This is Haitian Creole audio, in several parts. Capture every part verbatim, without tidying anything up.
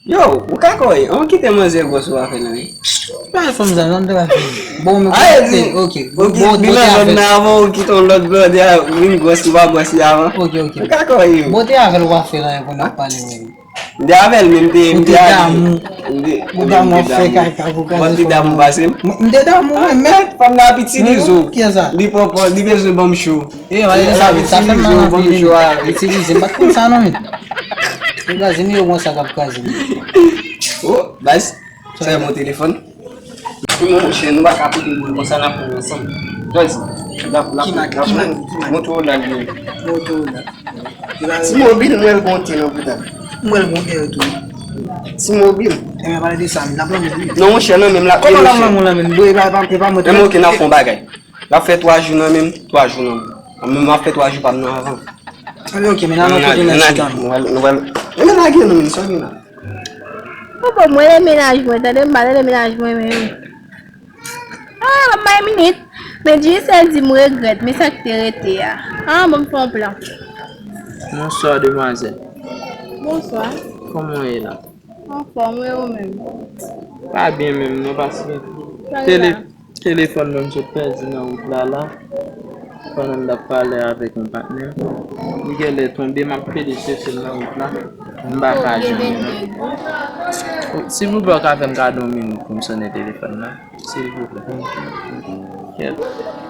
Yo, ou ka kòrèk, an kite manzè gwòs ou pa fè nan wi. Pa fè m sa, non, te pa fè. Bon, men a, e di, ok, ok, bon, li nan zòn nan avan, ou kite yon lòt blòdè a, vin gwòs li pa gwòs li avan. Ok, ok. Ou ka kòrèk, yo. Bon, te avè l ou pa fè nan pou n ap pale, men. M te avè l, men m te, m te damou. M te damou ap fè kaka pou kraze. Bon, li damou pase m. M te damou, men, men. Fanm nan ap itilize w. Li pran pòz, li bezwen ban m cho. E, wale sa, sa fè m mal anpil. Itilize, m pa t konn sa non, men. Li kraze m, yo, bon, sa k ap kraze m. Oh, baz, sa e mon telefòn. Monchè, nou pa ka pote boul konsa, n ap pran ansanm. Baz, la, la, la, Motorola l ye. Motorola. T-Mobile, mwen l gonte nan bouda. Mwen l gonte yo tou. T-Mobile. E, men pale de sa, men l ap lanmou wi. Non, monchè, non, men m la. Kòman l ap lanmou la, men? Bon, e pa, e pa, e pa mwen. Men ok, n ap fè yon bagay. L ap fè twa jou nan men m, twa jou nan men m. Mwen menm m ap fè twa jou pa m nan avan. Anben, ok, men n al nan kote nèg sou tan. Nou pral, nou pral, men lage nou, men sa gen la. Bon, bon, mwen renmen mennaj mwen, tande, m pa tande mennaj mwen menm. Ah, ban m bay minit. Men Djisèl di m regrèt, men sa k te rete a. Ah, ban m fè yon plan. Bonswa, demwazèl. Bonswa. Kòman w ye la? Anfòm, wi, ou menm? Pa byen menm, non, paske tele-, telefòn mwen m sot pèdi nan wout la, la, pandan m t ap pale avèk yon patnè m. Li genlè tonbe, m ap pede chèche l nan wout la, m pa ka jwenn li, non. Silvouplè, w ka fè m kado yon minit pou m sonnen telefòn nan? Silvouplè. Kèt.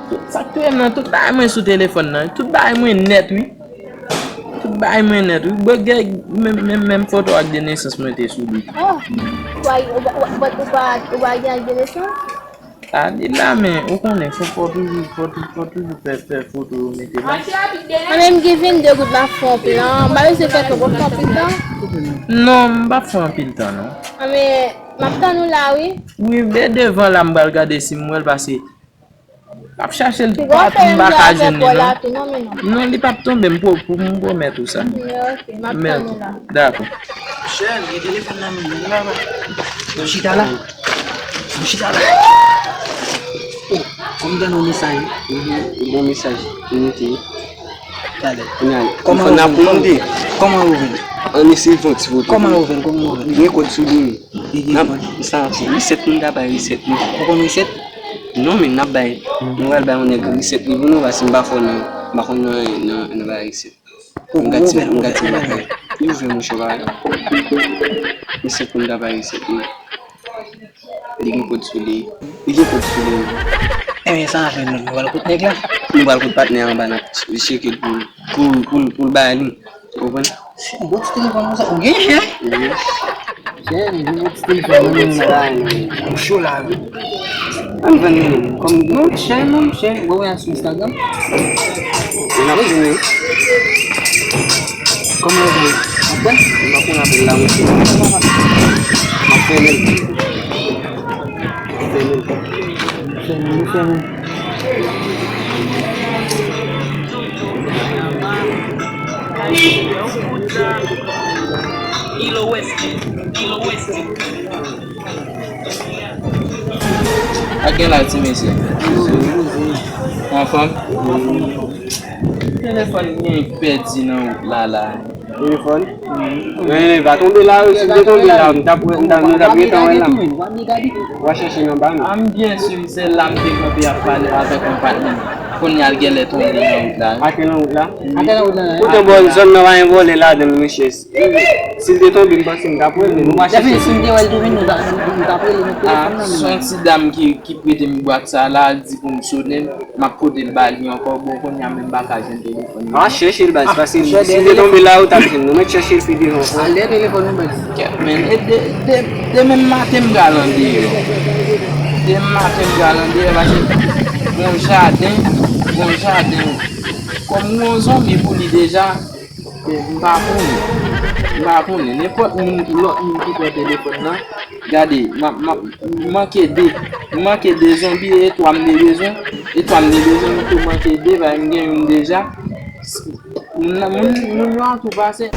Tout sa k touye m nan, tout bagay mwen sou telefòn nan. Tout bagay mwen nèt, wi. Tout bagay mwen nèt, wi. Bon, gen menm, menm, menm foto ak de nesans mwen te sou li. Oh! Ou pa, ou pa, ou pa, ou pa, ou pa gen ak de nesans? A, li la, men ou konnen, fò, fò toujou, fò tou-, fò toujou fè, fè foto yo mete la. Mwen menm ki vin de gout la fè yon plan, m pa bezwen fè fè fè anpil tan. Non, m p ap fè anpil tan, non. A, men M ap tann ou la, wi. Wi, men devan la, m pral gade si m wè l, paske m ap chache l patou, m pa ka jwenn li, non. Non, li p ap tonbe, m pwo-, pou m pwomèt ou sa. Ok, m ap tann ou la. Dakò. Chèl, gen telefòn nan men mwen la. Mwen chita la. Mwen chita la. Oh, kòm m tann yon mesaj. Mhm, yon bon mesaj. Kòman ou ouvri l? Kòman ou ouvri l? Kòman ou ouvri l? Kòman ou ouvri l? Gen kòd sou li, wi. Li gen kòd. Sa, se reset nou ta bay reset li. Ou konn reset? Non, men n ap bay. Nou pral bay yon nèg reset li pou nou, paske m pa fò nan, m pa konn nan, nan, nan bay reset. M gad si, m gad si m pa fè. Li ouvè, monchè, pa. Reset pou nou ta bay reset li. Li gen kòd sou li. Li gen kòd sou li. Ebyen, sa a fè nou, nou pral kout nèg la. Nou pral kout patnè anba, n ap tcheke l pou, pou, pou, pou l bay li. Ou konprann? Se yon bon ti telefòn konsa. Ou gen chè? Wi. Chè, li gen bon ti telefòn nan men l la. Ou cho la, wi. Ann vann li menm. Kòm non, chè, non, chè. Ou wè sou Instagram? N ap fini. Kòman w ap wè? Apre? M ap pran apèl la, monchè. M ap fèmen l. Fèmen l. Fèmen l, fèmen l. Ak gen la ti mesye. Anfòm? Telefòn mwen pèdi nan wout la la. Telefòn? Wi. Men li pa tonbe la, wi. Si l te tonbe la, m t ap wè, m t ap, nou t ap gentan wè l la. W a chèche nan ba nou. A, m byen si se la m te kanpe ap pale avèk yon patnè m. Kounye a l genlè tonbe nan wout la. Atè nan wout la? Atè nan wout la. Poutan bò zòn nan pa gen vòlè ladan l, mesye. Si l te tonbe, m panse m t ap wè l, men nou pa chèche. Depi si m te wè l tou, men nou t ap, nou t ap rele met telefòn nan men. A, se yon ti dam ki, ki prete m bwat sa la, di pou m sonnen l, m ap pote l ba li ankò. Bon, kounye a menm m pa ka jwenn telefòn nan. A, chèche l baz, paske si l te tonbe la, ou t ap jwenn. Nou mèt chèche l pi devan ankò. Al dèyè telefòn ou baz. Kèt, men, e de, de, demen maten m pral andeyò. Demen maten m pral andeyò, paske gon jaden, gon jaden. Kòm gon zonbi pou li deja, m pa konnen. M pa konnen. Nenpòt moun, lòt moun ki pran telefòn nan, gade, m ap, m ap, m manke de. M manke de zonbi, e twa m te bezwen. E twa m te bezwen, m tou manke de, paske m gen youn deja. Moun, moun, moun yo an tou pase.